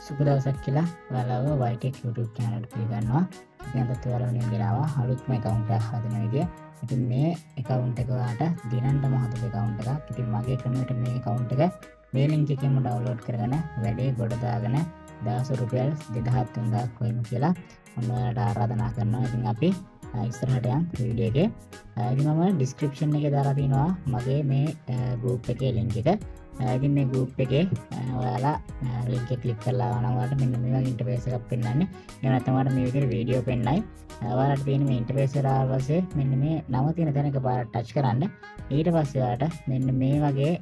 සුබ දවසක් කියලා ඔයාලව YTech YouTube channel එකට පිළිගන්නවා. ඉතින් අදත් ඔයාලා වෙනුවෙන් ගෙනාවා අලුත්ම account එකක් හදන විදිය. ඉතින් මේ account එක ඔයාලට දිනන්නම හදපු account එකක්. ඉතින් මගේ ක්‍රමයට මේ account එක මේ link එකෙන්ම download කරගෙන වැඩේ ගොඩ දාගෙන දවස් රුපියල් 2000 3000 හොයමු කියලා ඔන්න ඔයාලට ආරාධනා කරනවා. ඉතින් අපි ඉස්සරහට යන් වීඩියෝ එකේ. ඉතින් මම description එකේ දාලා තිනවා මගේ මේ group එකේ link එක. ඉතින් මේ group එකේ ඔයාලා link එක click කරලා ආවනම් ඔයාලට මෙන්න මේ වගේ interface එකක් පෙන්නන්නේ. එහෙම නැත්නම් ඔයාලට මේ විදිහට වීඩියෝ පෙන්නයි. ඔයාලට තියෙන මේ interface එකට ආවට පස්සේ මෙන්න මේ නම තියෙන තැන එකපාරට touch කරන්න. ඊට පස්සේ ඔයාලට මෙන්න මේ වගේ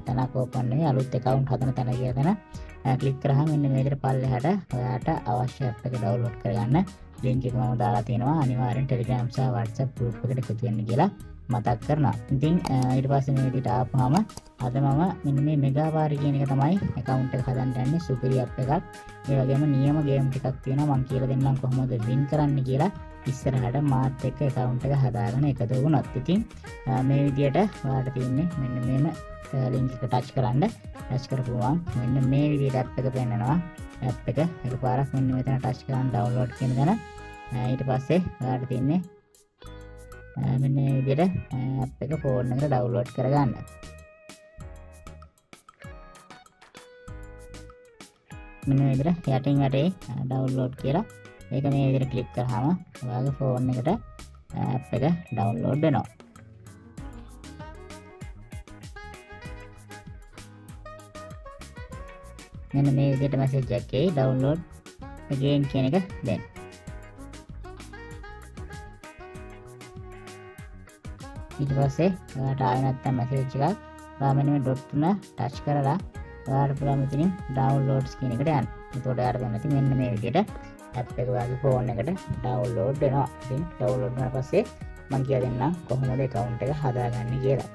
තැනක් open වෙයි. අලුත් account හදන තැන කියලා තැන ක්ලික් කරාම මෙන්න මේ විදිහට පල්ලෙහාට ඔයාට අවශ්‍ය app එක download කරගන්න link එක මම දාලා තියෙනවා. අනිවාර්යෙන් Telegram සහ WhatsApp group එකට එකතු වෙන්න කියලා මතක් කරනවා. ඉතින් ඊට පස්සේ මේ විදිහට ආපුවාම අද මම මෙන්න මේ මෙගා පාරි කියන එක තමයි account එක හදන්න යන්නේ. සුපිරි app එකක්. ඒ වගේම නියම ගේම් ටිකක් තියෙනවා. මං කියලා දෙන්නම් කොහොමද වින් කරන්න කියලා ඉස්සරහට මාත් එක්ක account එක හදාගෙන එකතු වුණොත්. ඉතින් මේ විදිහට ඔයාලට තියෙන්නේ මෙන්න මේම link එක touch කරන්න. touch කරපුවම මෙන්න මේ විදිහට app එක පෙන්නනවා. app එක එකපාරක් මෙන්න මෙතන touch කරන් download කියන තැන. ඊට පස්සේ ඔයාලට තියෙන්නේ මෙන්න මේ විදිහට app එක ෆෝන් එකට ඩවුන්ලෝඩ් කරගන්න. මෙන්න මේ විදිහට යටින් වැටේ ඩවුන්ලෝඩ් කියලා. ඒක මේ විදිහට ක්ලික් කරාම ඔයාගේ ෆෝන් එකට ඇප් එක ඩවුන්ලෝඩ් වෙනවා. මෙන්න මේ විදිහට මැසේජ් එකක් එයි ඩවුන්ලෝඩ් again කියන එක දෙන්න. ඊට පස්සේ ඔයාලට ආයෙ නැත්තම් මැසේජ් එකක් ඔයා මෙන්න මේ ඩොට් තුන ටච් කරලා ඔයාලට පුළුවන් මෙතනින් ඩවුන්ලෝඩ්ස් කියන එකට යන්න. එතකොට ඔයාලට දැන් ඇති මෙන්න මේ විදිහට ඇප් එක ඔයාගේ ෆෝන් එකට ඩවුන්ලෝඩ් වෙනවා. ඉතින් ඩවුන්ලෝඩ් වුණාට පස්සේ මං කියලා දෙන්නම් කොහොමද ඇකවුන්ට් එක හදාගන්නේ කියලා.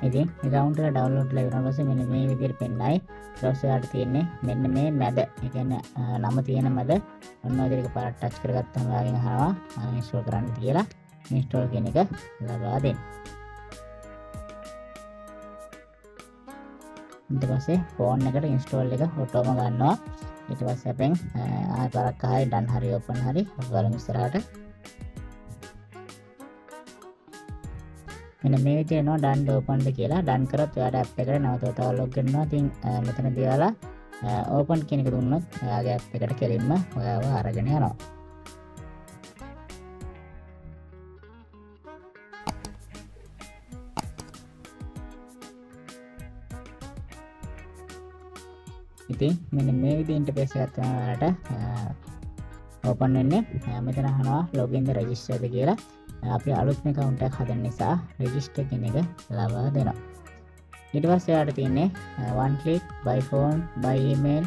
ඉතින් ඇකවුන්ට් එක ඩවුන්ලෝඩ් වෙලා ඉවරන පස්සේ මෙන්න මේ විදිහට පෙන්නයි. ඊට පස්සේ ඔයාලට තියෙන්නේ මෙන්න මේ මැද, ඒ කියන්නේ නම තියෙන මැද ඔන්න ඔය විදිහට එකපාරට ටච් කරගත්තම ඔයාගෙන් අහනවා ඉන්ස්ටෝල් කරන්න කියලා. ඉන්ස්ටෝල් කියන එක ලබා දෙන්න. ඊට පස්සේ ෆෝන් එකට ඉන්ස්ටෝල් එක ඔටෝම ගන්නවා. ඊට පස්සේ අපෙන් ආයෙ පාරක් ආයෙ ඩන් හරි ඕපන් හරි අපි බලමු ඉස්සරහට. මෙන්න මේ විදිහට එනවා ඩන් ඕපන්ද කියලා. ඩන් කරොත් ඔයාට ඇප් එකට නැවත වතාවක් ලොග් වෙනවා. ඉතින් මෙතනදී ඔයාලා ඕපන් කියන එක දුන්නොත් ඔයාගේ ඇප් එකට කෙලින්ම ඔයාව අරගෙන යනවා. ඉතින් මෙන්න මේ විදිහේ ඉන්ටර්ෆේස් එකක් තමයි ඔයාලට ඕපන් වෙන්නේ. මෙතන අහනවා ලොගින් ද රෙජිස්ටර්ද කියලා. අපි අලුත්ම ඇකවුන්ට් එකක් හදන නිසා රෙජිස්ටර් කියන එක ලබා දෙනවා. ඊට පස්සේ ඔයාලට තියෙන්නේ one click, by phone, by email,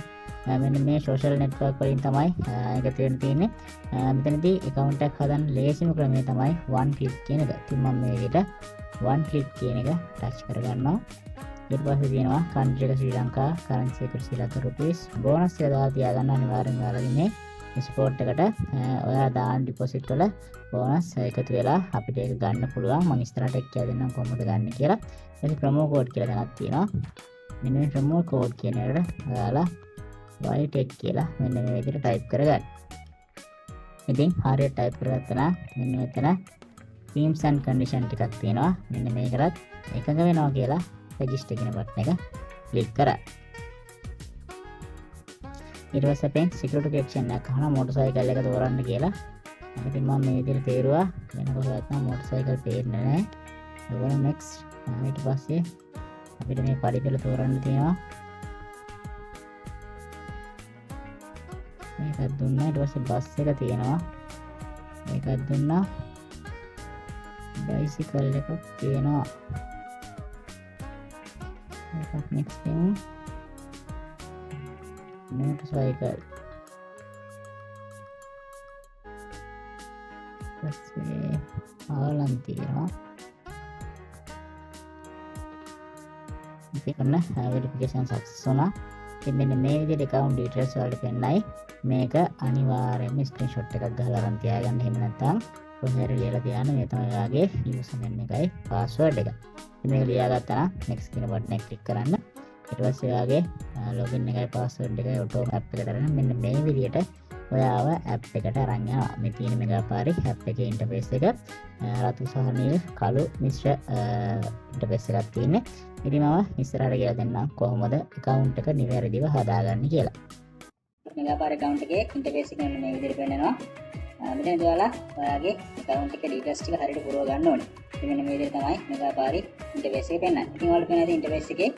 මෙන්න මේ social network වලින් තමයි එකතු වෙන්න තියෙන්නේ. මෙතනදී ඇකවුන්ට් එකක් හදන්න ලේසිම ක්‍රමය තමයි one click කියන එක. ඉතින් මම මේ විදිහට one click කියන එක ටච් කරගන්නවා. ඊට පස්සේ තියෙනවා country එක ශ්‍රී ලංකා, currency එක ශ්‍රී ලංකා රුපීස්, බෝනස් එක දාලා තියාගන්න අනිවාර්යෙන් ඔයාලගේ මේ ස්පෝට් එකට ඔයා දාන ඩිපොසිට් වල බෝනස් එකතු වෙලා අපිට ඒක ගන්න පුළුවන්. මම ඉස්සරහට එක් කියලා දෙන්නම් කොහොමද ගන්න කියලා. ඊට පස්සේ ප්‍රොමෝ කෝඩ් කියලා තැනක් තියෙනවා. මෙන්න මේ ප්‍රොමෝ කෝඩ් කියන එකට ඔයාලා YTech කියලා මෙන්න මේ විදිහට ටයිප් කරගන්න. ඉතින් හරියට ටයිප් කරගත්තා නම් මෙන්න මෙතන terms and condition ටිකක් තියෙනවා. මෙන්න මේකටත් එකඟ වෙනවා කියලා රෙජිස්ටර් කියන බටන් එක ක්ලික් කරා. ඊට පස්සේ අපෙන් සිකියුරිටි ක්වෙස්චන් එකක් අහනවා මොටර්සයිකල් එක තෝරන්න කියලා. ඉතින් මම මේ විදිහට තේරුවා. වෙන කොහෙවත් නම් මොටර්සයිකල් පේන්නේ නැහැ. ඔයාලා next. ඊට පස්සේ අපිට මේ පඩිපෙළ තෝරන්න තියෙනවා. මේකත් දුන්නා. ඊට පස්සේ බස් එක තියෙනවා. මේකත් දුන්නා. බයිසිකල් එකක් තියෙනවා. මේකත් next දෙමු. මොටර්සයිකල්. පස්සේ ආලන් තියෙනවා. ඉතින් ඔන්න වෙරිෆිකේෂන් සක්සස් වුණා. ඉතින් මෙන්න මේ විදිහට account details වලට පෙන්නයි. මේක අනිවාර්යයෙන්ම ස්ක්‍රීන්ෂොට් එකක් ගහලා අරන් තියාගන්න. එහෙම නැත්නම් කොහේ හරි ලියලා තියාගන්න. මේ තමයි ඔයාගේ යූසර් නේම් එකයි පාස්වර්ඩ් එක. ඉතින් මේක ලියාගත්තා නම් next කියන බටන් එක ක්ලික් කරන්න. ඊට පස්සේ ඔයාගේ ලොගින් එකයි පාස්වර්ඩ් එකයි ඔටෝ ඇප් එකට අරගෙන මෙන්න මේ විදියට ඔයාව ඇප් එකට අරන් යනවා. මේ තියෙන මෙගාපාරි ඇප් එකේ ඉන්ටර්ෆේස් එක රතු සහ නිල් කළු මිශ්‍ර ඉන්ටර්ෆේස් එකක් තියෙන්නේ. ඉතින් මම ඉස්සරහට කියලා දෙන්නම් කොහොමද ඇකවුන්ට් එක නිවැරදිව හදාගන්නේ කියලා. මෙගාපාරි ඇකවුන්ට් එකේ ඉන්ටර්ෆේස් එක මෙන්න මේ විදිහට පෙන්නනවා. මෙතනදී ඔයාලා ඔයාගේ ඇකවුන්ට් එකේ ඩීටේල්ස් ටික හරියට පුරව ගන්න ඕනේ. ඉතින් මෙන්න මේ විදිහට තමයි මෙගාපාරි ඉන්ටර්ෆේස් එක පෙන්නන්නේ. ඉතින් ඔයාලට පේන ඇති ඉන්ටර්ෆේස් එකේ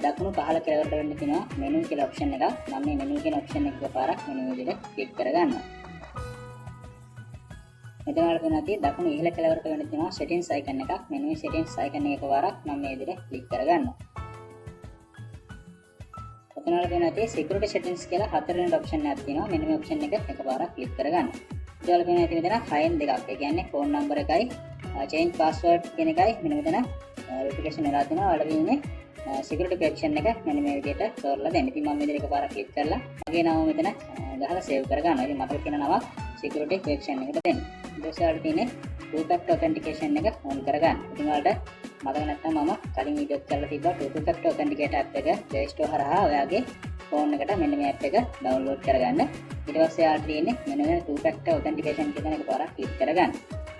දකුණු පහළ කෙළවරට වෙන්න තියෙනවා මෙනු කියලා ඔප්ෂන් එකක්. මම මේ මෙනු කියන ඔප්ෂන් එක එකපාරක් මෙනු විදිහට ක්ලික් කරගන්නවා. මෙතන ඔයාලට පේනවා ඇති දකුණු ඉහළ කෙළවරට වෙන්න තියෙනවා සෙටින්ග්ස් අයිකන් එකක්. මෙන්න මේ සෙටින්ග්ස් අයිකන් එක එකපාරක් මම මේ විදිහට ක්ලික් කරගන්නවා. මෙතන ඔයාලට පේනවා ඇති සිකියුරිටි සෙටින්ග්ස් කියලා හතරවෙනි ඔප්ෂන් එකක් තියෙනවා. මෙන්න මේ ඔප්ෂන් එක එකපාරක් ක්ලික් කරගන්න. ඉතින් ඔයාලට පේනවා ඇති මෙතන 6න් 2ක්. ඒ කියන්නේ ෆෝන් නම්බර් එකයි චේන්ජ් පාස්වර්ඩ් කියන එකයි මෙන්න මෙතන වෙරිෆිකේෂන් වෙලා තියෙනවා. ඔයාලට තියෙන්නේ සිකියුරිටි ක්වෙස්චන් එක මෙන්න මේ විදිහට තෝරලා දෙන්න. ඉතින් මම මෙතන එකපාරක් ක්ලික් කරලා මගේ නම මෙතන ගහලා සේව් කරගන්නවා. ඉතින් මතක තියෙන නමක් සිකියුරිටි ක්වෙස්චන් එකට දෙන්න. ඊට පස්සේ ඔයාලට තියෙන්නේ two factor authentication එක ඔන් කරගන්න. ඉතින් ඔයාලට මතක නැත්නම් මම කලින් වීඩියෝ එකක් කරලා තිබ්බා two factor authenticator app එක Play Store හරහා ඔයාගේ ෆෝන් එකට මෙන්න මේ ඇප් එක ඩවුන්ලෝඩ් කරගන්න. ඊට පස්සේ ඔයාලට තියෙන්නේ මෙන්න මේ two factor authentication කියන එක පාරක් ක්ලික් කරගන්න.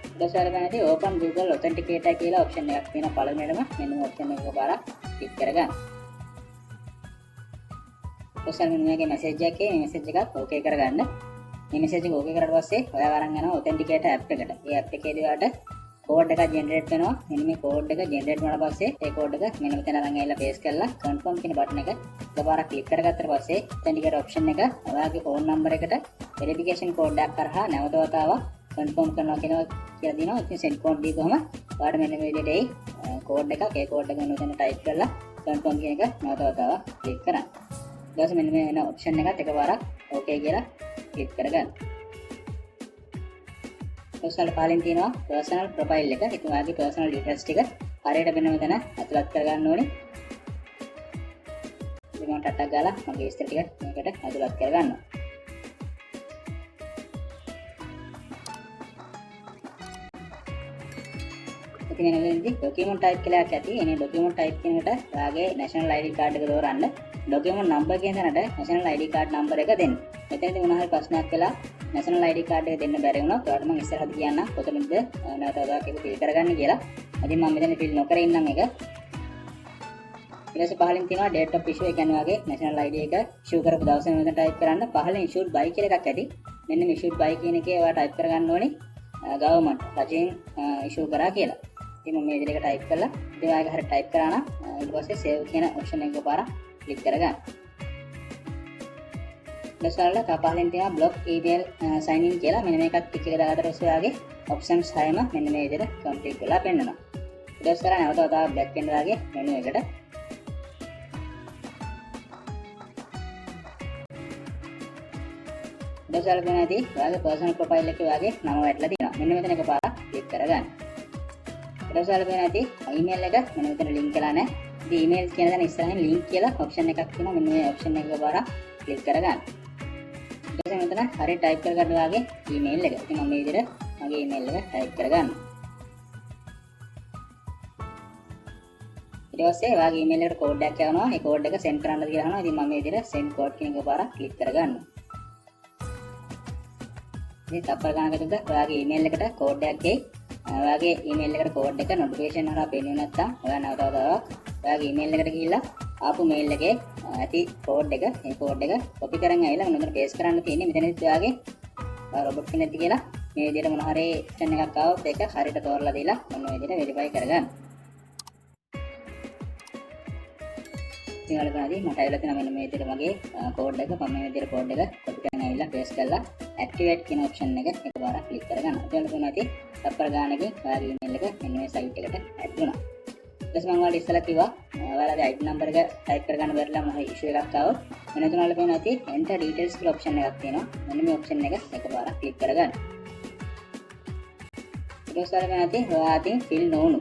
ඊට පස්සේ ඔයාලට පේනවා open Google Authenticator කියලා ඔප්ෂන් එකක් තියෙනවා. පළවෙනියටම මෙන්න මේ ඔප්ෂන් එක පාරක් ක්ලික් කරගන්න. ඊට පස්සේ මෙන්න මේකේ මැසේජ් එකක් එයි. මේ මැසේජ් එකත් ඕකේ කරගන්න. මේ මැසේජ් එක ඕකේ කරාට පස්සේ ඔයා අරන් යනවා Authenticator app එකට. ඒ ඇප් එකේදී ඔයාලට කෝඩ් එකක් ජෙනරේට් වෙනවා. මෙන්න මේ කෝඩ් එක ජෙනරේට් වුණාට පස්සේ ඒ කෝඩ් එක මෙන්න මෙතන අරන් ඇවිල්ලා පේස්ට් කරලා කන්ෆර්ම් කියන බටන් එක එකපාරක් ක්ලික් කරගත්තට පස්සේ Authenticator option එක ඔයාගේ ෆෝන් නම්බර් එකට වෙරිෆිකේෂන් කෝඩ් එකක් කරහා නැවත වතාවක් කන්ෆර්ම් කරනවා කියලා දිනවා. ඉතින් සෙන්ඩ් කෝඩ් දීපුවම ඔයාලට මෙන්න මේ විදිහට එයි කෝඩ් එකක්. ඒ කෝඩ් එක මෙන්න මෙතන ටයිප් කරලා කන්ෆර්ම් කියන එක නැවත වතාවක් ක්ලික් කරන්න. ඊට පස්සේ මෙන්න මේ එන ඔප්ෂන් එකත් එකපාරක් ඕකේ කියලා ක්ලික් කරගන්න. ඊට පස්සේ පහලින් තියෙනවා පර්සනල් ප්‍රොෆයිල් එක. ඉතින් ඔයාගේ පර්සනල් ඩීටේල්ස් ටික හරියට මෙන්න මෙතන ඇතුළත් කරගන්න ඕනේ. ඉතින් මම ටට්ටක් ගාලා මගේ විස්තර ටික මේකට ඇතුළත් කරගන්නවා. ඉතින් එන වෙලෙදි ඩොකියුමන්ට් ටයිප් කියලා එකක් ඇති. එනේ ඩොකියුමන්ට් ටයිප් කියන එකට ඔයාගේ නැෂනල් ID card එක තෝරන්න. ඩොකියුමන්ට් නම්බර් කියන තැනට නැෂනල් ID card number එක දෙන්න. මෙතනදී මොන හරි ප්‍රශ්නයක් වෙලා නැෂනල් ID card එක දෙන්න බැරි වුණොත් ඔයාලට මම ඉස්සරහට කියන්නම් කොතනද නැවත වතාවක් ඒක ෆිල් කරගන්න කියලා. ඉතින් මම මෙතන ෆිල් නොකර ඉන්නම් ඒක. ඊට පස්සේ පහලින් තියෙනවා date of issue, ඒ කියන්නේ ඔයාගේ නැෂනල් ID එක ඉෂුව කරපු දවස මෙතන ටයිප් කරන්න. පහලින් issued by කියලා එකක් ඇති. මෙන්න මේ issued by කියන එකේ ඔයා ටයිප් කරගන්න ඕනේ ගවර්න්මන්ට් රජයෙන් ඉෂුව කරා කියලා. ඉතින් මම මේ විදිහට ටයිප් කරලා ඉතින් ඔයාගේ හරියට ටයිප් කරා නම් ඊට පස්සේ save කියන ඔප්ෂන් එක පාරක් ක්ලික් කරගන්න. ඊට පස්සේ ඔයාලට තව පහලින් තියෙනවා block email sign in කියලා. මෙන්න මේකත් ටික් එක දාගත්තට පස්සේ ඔයාගේ ඔප්ෂන්ස් හයම මෙන්න මේ විදිහට කම්ප්ලීට් වෙලා පෙන්නනවා. ඊට පස්සේ ඔයාලා නැවත වතාවක් බැක් වෙන්න ඔයාගේ මෙනු එකට. ඊට පස්සේ ඔයාලා පේනවා ඇති ඔයාගේ පර්සනල් ප්‍රොෆයිල් එකේ ඔයාගේ නම වැටලා තියෙනවා. මෙන්න මෙතන එකපාරක් ක්ලික් කරගන්න. ඊට පස්සේ ඔයාලා පේනවා ඇති ඊමේල් එක මෙන්න මෙතන ලින්ක් වෙලා නැහැ. ඉතින් ඊමේල් කියන තැන ඉස්සරහින් ලින්ක් කියලා ඔප්ෂන් එකක් තියෙනවා. මෙන්න මේ ඔප්ෂන් එක එකපාරක් ක්ලික් කරගන්න. ඊට පස්සේ මෙතන හරියට ටයිප් කරගන්න ඔයාගේ ඊමේල් එක. ඉතින් මම මේ විදිහට මගේ ඊමේල් එක ටයිප් කරගන්නවා. ඊට පස්සේ ඔයාගේ ඊමේල් එකට කෝඩ් එකක් යවනවා. ඒ කෝඩ් එක සෙන්ඩ් කරන්නද කියලා අහනවා. ඉතින් මම මේ විදිහට සෙන්ඩ් කෝඩ් කියන එක පාරක් ක්ලික් කරගන්නවා. ඉතින් තප්පර ගණනක ඇතුළත ඔයාගේ ඊමේල් එකට කෝඩ් එකක් එයි. ඔයාගේ ඊමේල් එකට කෝඩ් එක නොටිෆිකේෂන් හරහා පෙන්වන්නේ නැත්නම් ඔයා නැවත වතාවක් ඔයාගේ ඊමේල් එකට ගිහිල්ලා ආපු මේල් එකේ ඇති කෝඩ් එක, ඒ කෝඩ් එක කොපි කරන් ඇවිල්ලා මෙතන පේස්ට් කරන්න තියෙන්නේ. මෙතනදිත් ඔයාගේ රොබොට් කෙනෙක්ද කියලා මේ විදිහට මොන හරි ඔප්ෂන් එකක් ආවොත් ඒක හරියට තෝරලා දීලා ඔන්න ඔය විදිහට වෙරිෆයි කරගන්න. ඉතින් ඔයාලා බලද්දී මට ඇවිල්ලා තියෙනවා මෙන්න මේ විදිහට මගේ කෝඩ් එක. මම මේ විදිහට කෝඩ් එක කොපි කරන් ඇවිල්ලා පේස්ට් කරලා ඇක්ටිවේට් කියන ඔප්ෂන් එක එකපාරක් ක්ලික් කරගන්න. ඉතින් ඔයාලා බලනවා ඇති තප්පර ගානකින් ඔයාගේ ඊමේල් එක මෙන්න මේ සයිට් එකට ඇඩ් වුණා. ඊට පස්සේ මම ඔයාලට ඉස්සෙල්ලා කිව්වා ඔයාලගේ ID number එක ටයිප් කරගන්න බැරිලා මොන හරි ඉෂුව එකක් ආවොත් මෙන්න එතන ඔයාලා පේනවා ඇති enter details කියලා ඔප්ෂන් එකක් තියෙනවා. මෙන්න මේ ඔප්ෂන් එක එකපාරක් ක්ලික් කරගන්න. ඊට පස්සේ ඔයාලා පේනවා ඇති ඔයා අතින් ෆිල් නොවුණු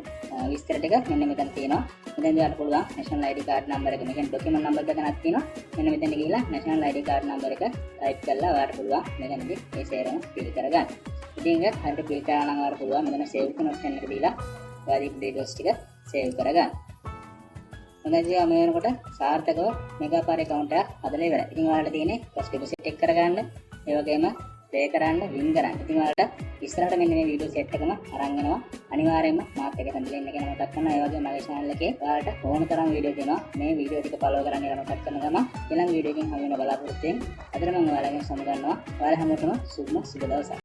විස්තර ටික මෙන්න මෙතන තියෙනවා. මෙතෙන්දී ඔයාලට පුළුවන් national ID card number එක, මේ කියන්නේ document number එක තැනක් තියෙනවා. මෙන්න මෙතන ගිහිල්ලා national ID card number එක ටයිප් කරලා ඔයාලට පුළුවන් මෙතනදී මේ සේරම ෆිල් කරගන්න. ඉතින් ඒක හරියට ක්ලික් කරා නම් ඔයාලට පුළුවන් මෙතන සේව් කරන ඔප්ෂන් එක දීලා ඔයා දීපු ඩීටේල්ස් ටික සේව් කරගන්න. හොඳයි, ඉතින් මේ වෙනකොට සාර්ථකව මෙගාපාර ඇකවුන්ට් එකක් හදලා ඉවරයි. ඉතින් ඔයාලට තියෙන්නේ ෆස්ට් ඩිපොසිට් එක කරගන්න, ඒ වගේම ප්ලේ කරන්න, වින් කරන්න. ඉතින් ඔයාලට ඉස්සරහට මෙන්න මේ වීඩියෝ සෙට් එකම අරන් එනවා. අනිවාර්යයෙන්ම මාත් එක්ක රැඳිලා ඉන්න කියලා මතක් කරනවා. ඒ වගේම මගේ චැනල් එකේ ඔයාලට ඕන තරම් වීඩියෝ තියෙනවා. මේ වීඩියෝ ටික ෆලෝ කරන්න කියලා මතක් කරන ගමන් ඊළඟ වීඩියෝ එකකින් හමු වෙන බලාපොරොත්තුවෙන් අදට මම ඔයාලගෙන් සමුගන්නවා. ඔයාලා හැමෝටම සුබම සුබ දවසක්.